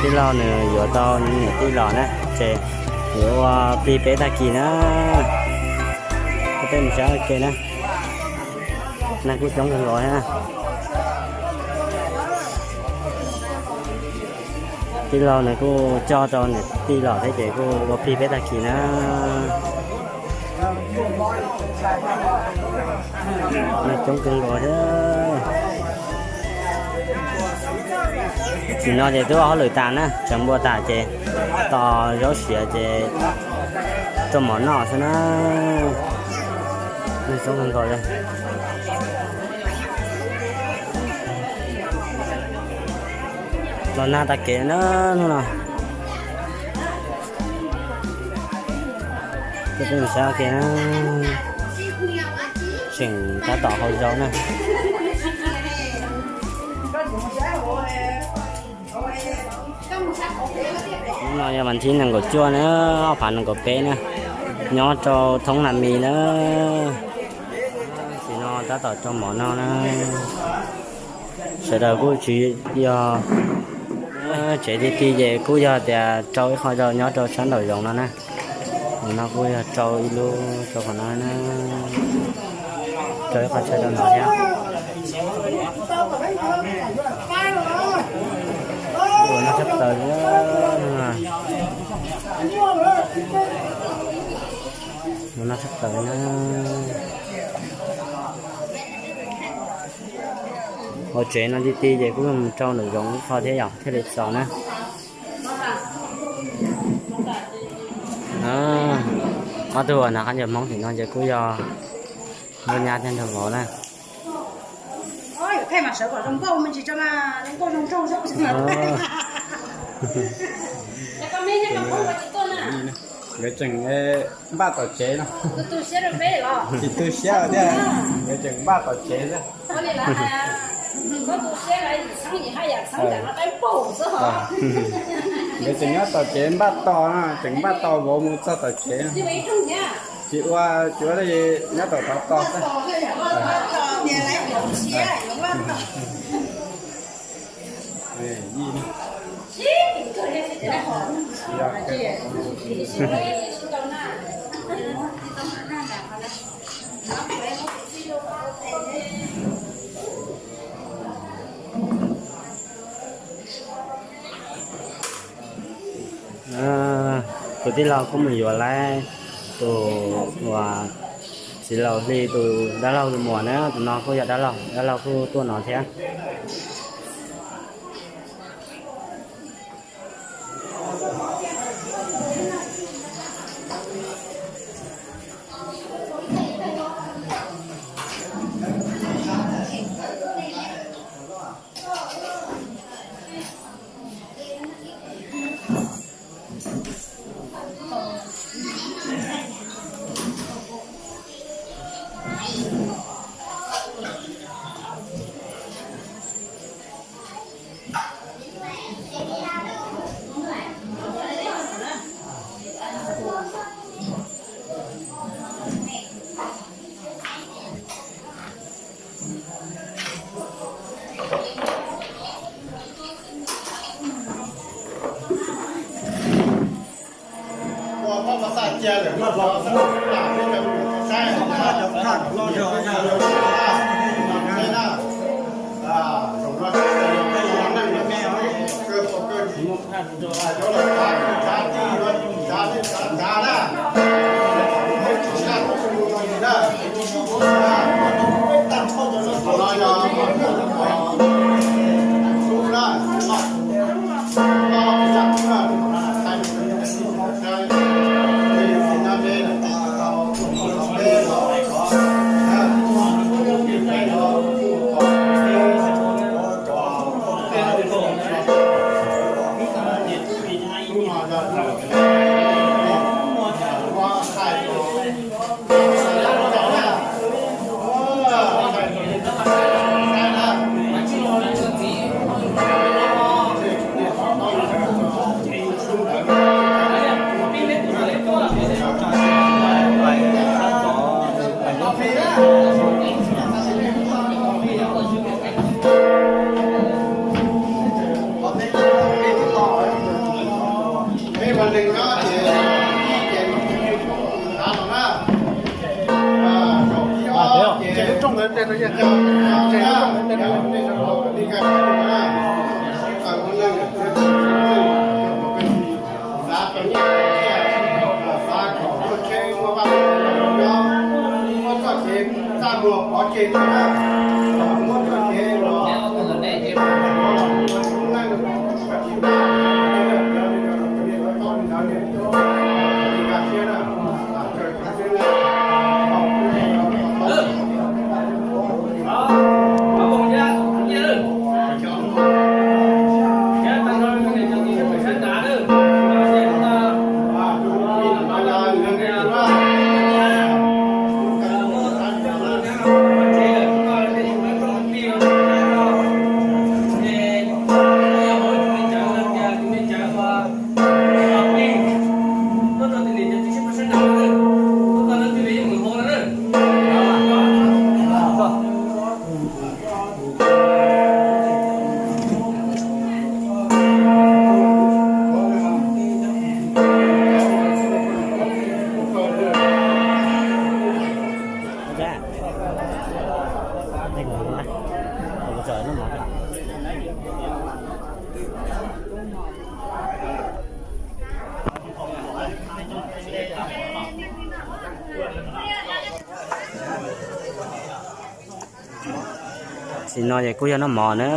Tij laug nws yuav tau niam tij los na, ces yuav ua plig peb tag kis na. Peb mus saib ua ke na. Neeg kuj coob kawg nkaus thiab. Tij laug nws kuj coj tau niam tij los thiab ces kuj ua plig peb tag kis na. Neeg coob kawg nkaus thiab. Nim no ces twb ua hauj lwm tas na, tseev npua tas ces tos zaub siav ces rau mov noj xwb na. Neeg coob kawg nkaus li. Los nag tag kev na hnub no. Peb mus saib ua ke na. Tseem tab tom hau zaub na. Hnub no yog vas thib nees nkaum cuaj na, ob phav nees nkaum peb na, nyob rau thoob Nas Mis na. Tam sim no tab tom rau mov noj na. Sawv daws kuj tsis yog tsev ti ti ces kuj yog tias rau ib qho rau nyob rau sab nraum zoov no na. Nim no kuj yog rau ib lub rau qhov no na. Rau ib qho chaw rau no thiab. Ua no tshaj plaws li. Ua no tshaj plaws na. Hauv tsev no ti ti ces kuj mus rau nraum zoov ib qho thiab yom thiaj li txaus na. Ob tug uas hnav qab ncaws Hmoob tim no ces kuj yog nkauj nyab thiab nraug vauv na. Nkawd tseem npaj tom tsev no. Tsis tu siab thiab, nkawd tseem npaj tom tsev xwb. Nkawd tseem nyob tom tsev npaj tos no, tseem npaj tos vauv mus txog tom tsev no. Tsis ua, tsis ua li, nyob tom tov tos xwb. Tus tij laug kuj mus yuav lawm tus uas txiv laus Hli tus dab laug tus muam na, tus no kuj yog dab laug, dab laug kuj tuaj no thiab. Tam sim no ces kuj yog noj mov na.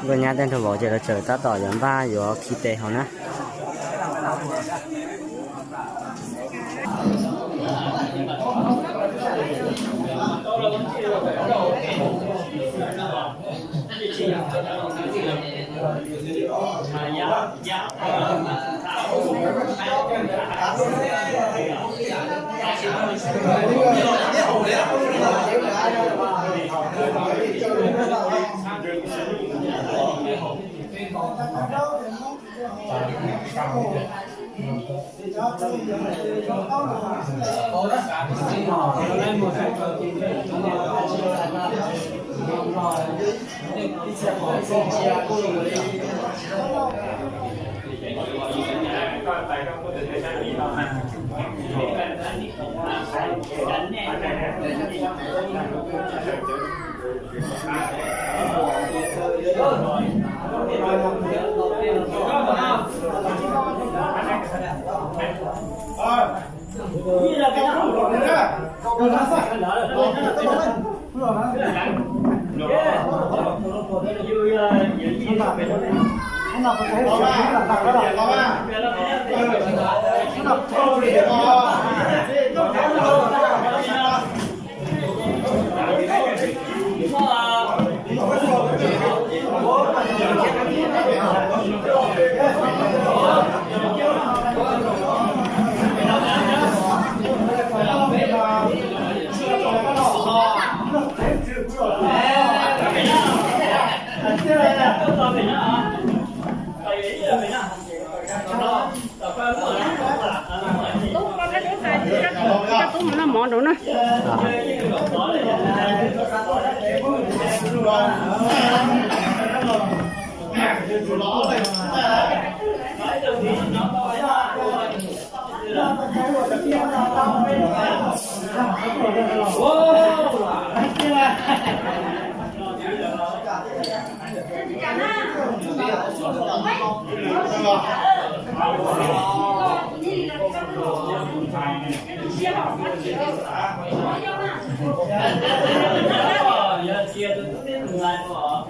Nkauj nyab tej nraug vauv ces lawv tseem tab tom yuav npaj yuav khi tes hauv na. Tub mus noj mov nraud na. Ib no kiag ces ib cia li tsis tau, muaj phab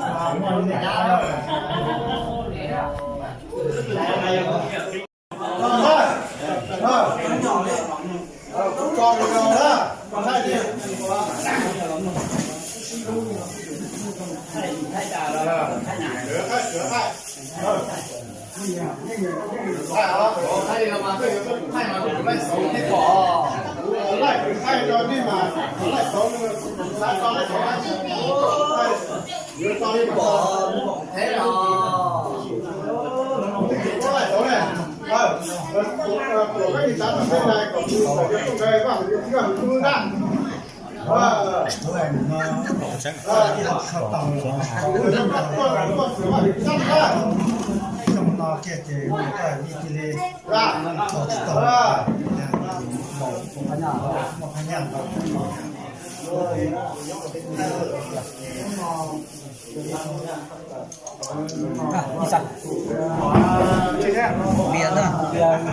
nyaj ntau.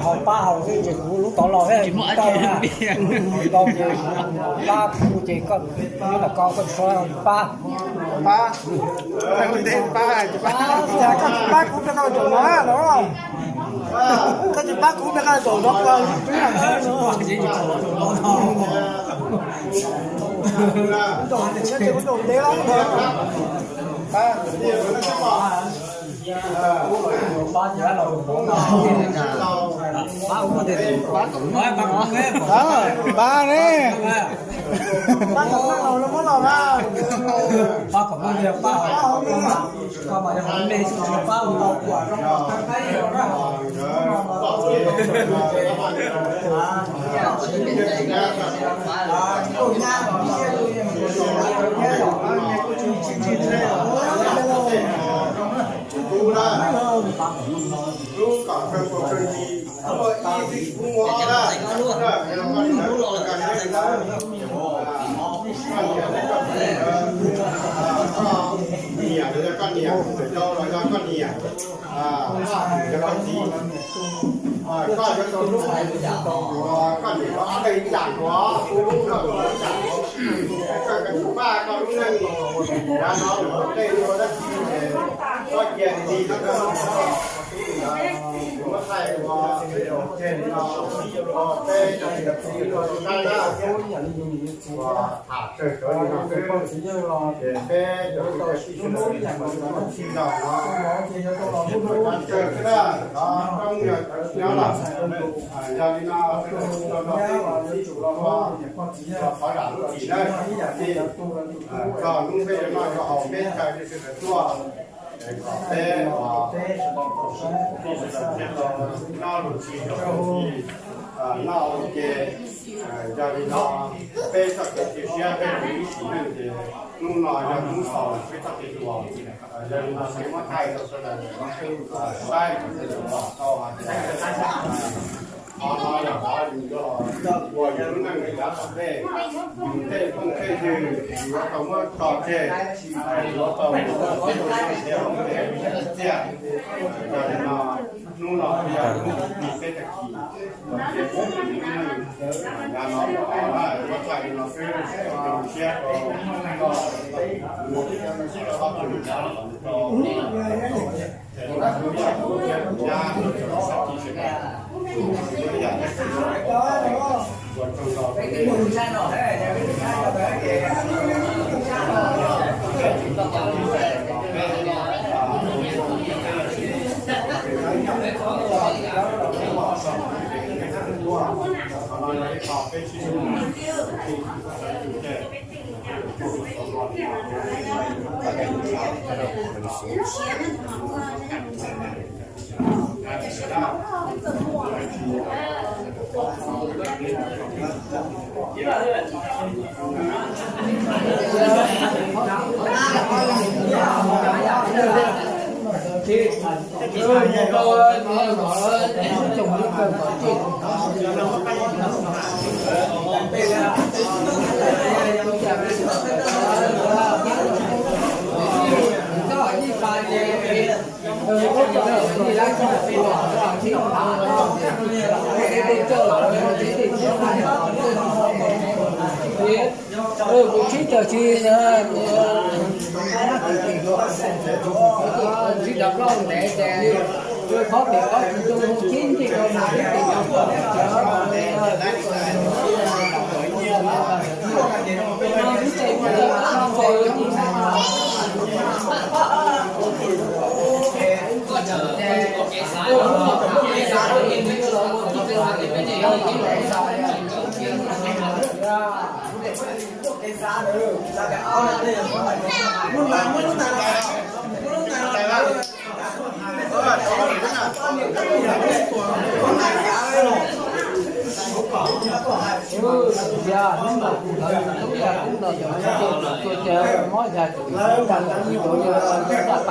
Hauv pab hauv xwb ces kuv lub tod los thiab tsis muaj tau na. Tau ces pab kuv ces koj, koj tshuav pab. Pab, pab, koj tsis pab kuv rau koj zaum no los, koj tsis pab kuv rau koj zaum no. Ntev lawm. Pab ne. Lub kom kawg puas kawg li, muaj ib tug kub mob na, koj niam los yog koj niam, koj niam los yog koj niam, yog koj txiv, koj yuav tau lub, koj niam los ob leeg ib yam nkaus, kuv lub koj ib yam nkaus, koj koj pab koj lub neej, yav no tej ua dab tsi es txhob cia li no, kuv muab thaij ua video tseg li no, peb cov txiv tub tub sab na, uas tham tsawg tsawg li no xwb, ces peb cov txiv tub tub sab no, tsawg xwb na, cov roob yog cov nyob los, yog li no, no no, los qhov zam lub txim na, txog hnub peb yuav noj yuav haus peb chaw li sawv daws tuaj, kom peb, peb sawv daws thiaj tau noj lub txim, noj ua ke. Yog li no, peb txoj kev cia siab peb tus ib tsim neej ces hnub no yog hnub xaus peb txoj kev tuag. Yog li no kuv muab thaij rau sawv daws saib, sawv daws pom tau hais tias qhov no yog qhov yus yuav los ua yus lub neej yav tom ntej, yus tej phooj tej ywg yuav tau muab tso tseg, yuav tau muab tso tseg, yog li no hnub no yog hnub tim peb tag kis, yav no muab thaij li no xwb, zoo siab rau koj, ob tug, Kuv tsis tawm tsis, tsis tawm plaub ntev ces qhov pem qhov tsis zoo hu tib nti rau mus tib nti rau.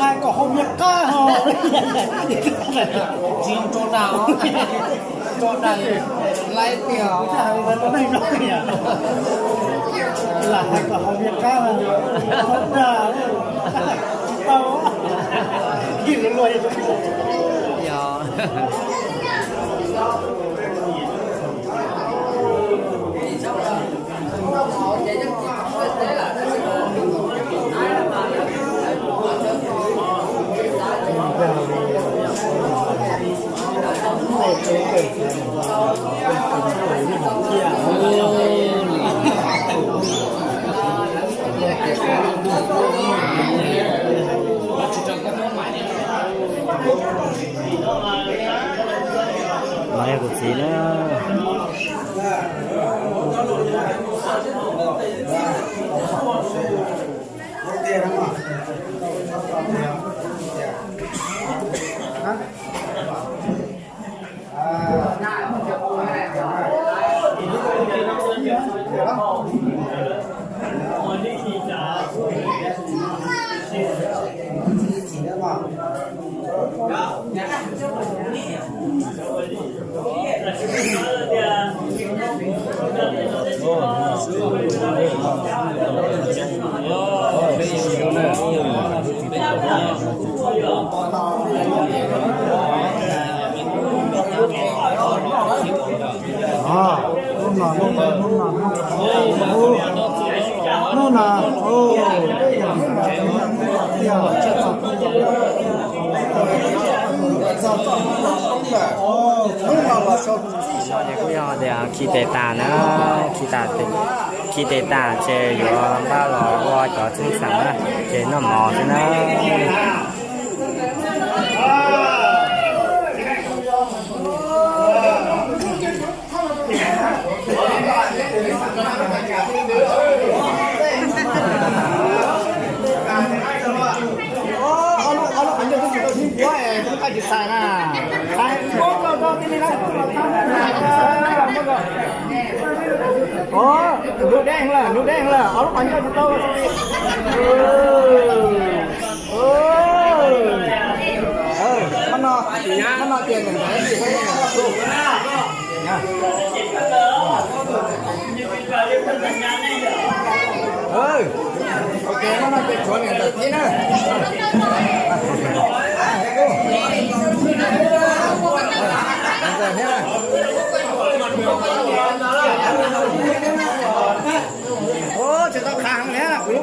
Hais kom haus mias qab ho. Tsis tso dag, tso dag laib tiag. Lam hais kom haus mias qab mas tso dag, tsis tau. Yog. No yog kuv txiv na. Kuj yog tias khi tes tas na, khi tas, khi tes tas ces yuav npaj los ua cov txheej xeem na, ces noj mov xwb na. Ntub deb lawm, ntub deb lawm, ob lub qhov ncauj tsis tau. Mab no, mab no ces nws ntawd. Ok, mab no ces tshuav niam ntawm thiab na. Ntawm thiab na. Ua tsis tau qhav heev thiab.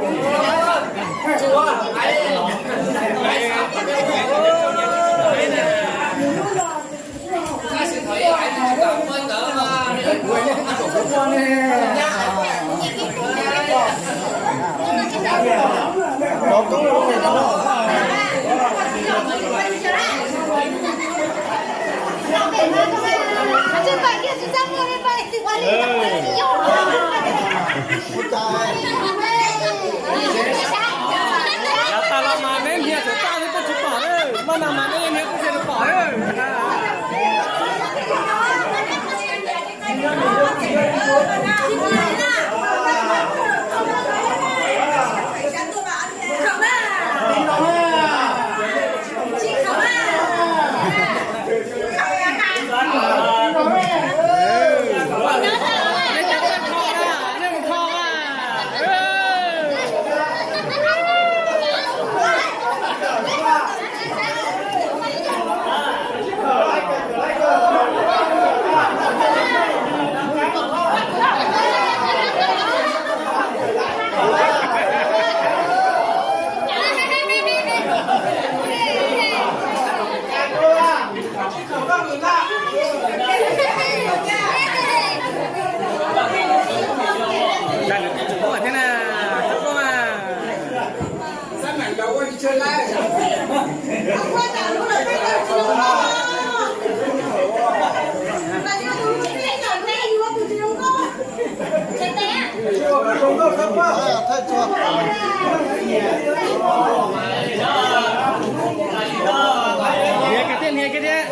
Yav tas los mas neb hnia tsuav tag thiab peb tsis pom, maj no mas neb hnia peb thiaj li pom. Hnia kiag thiab, hnia kiag thiab.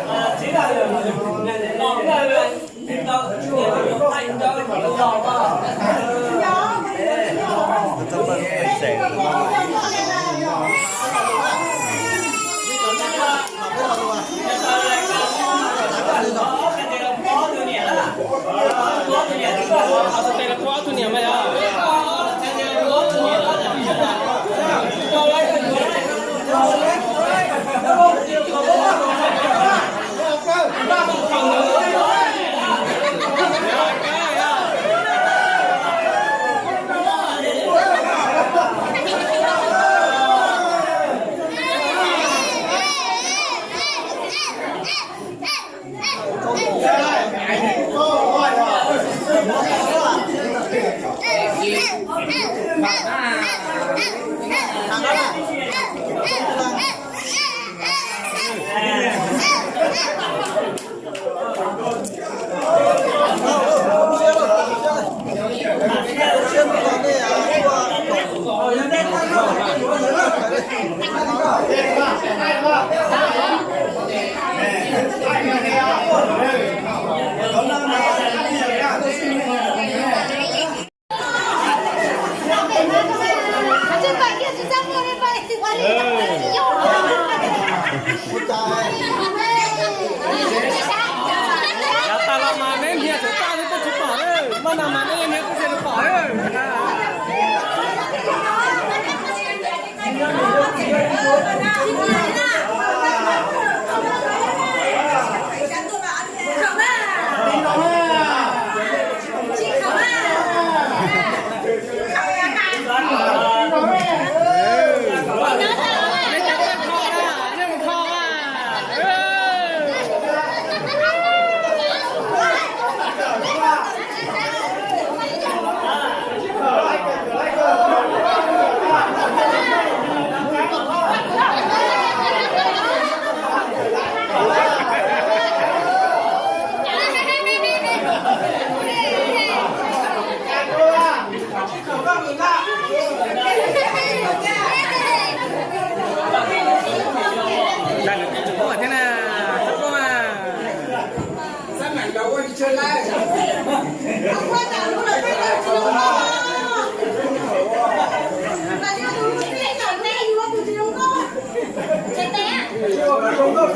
Hniav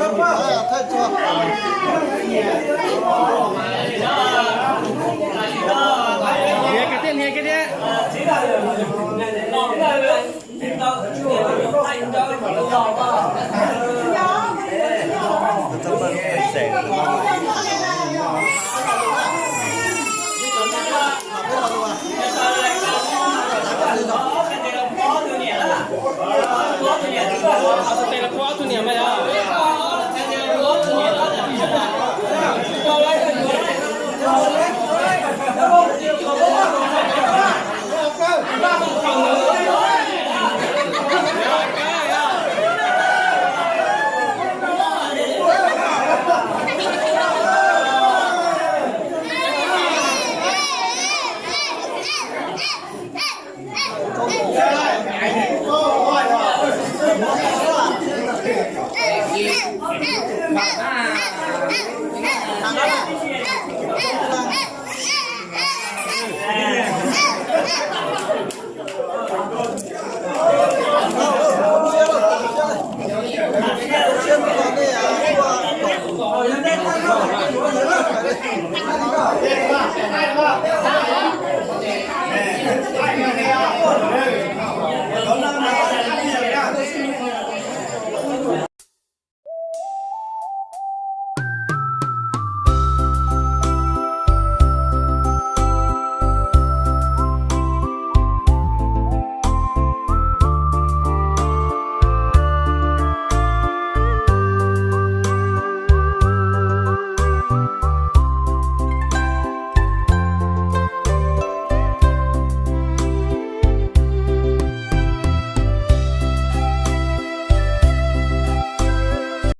kiag thiab, hniav kiag thiab.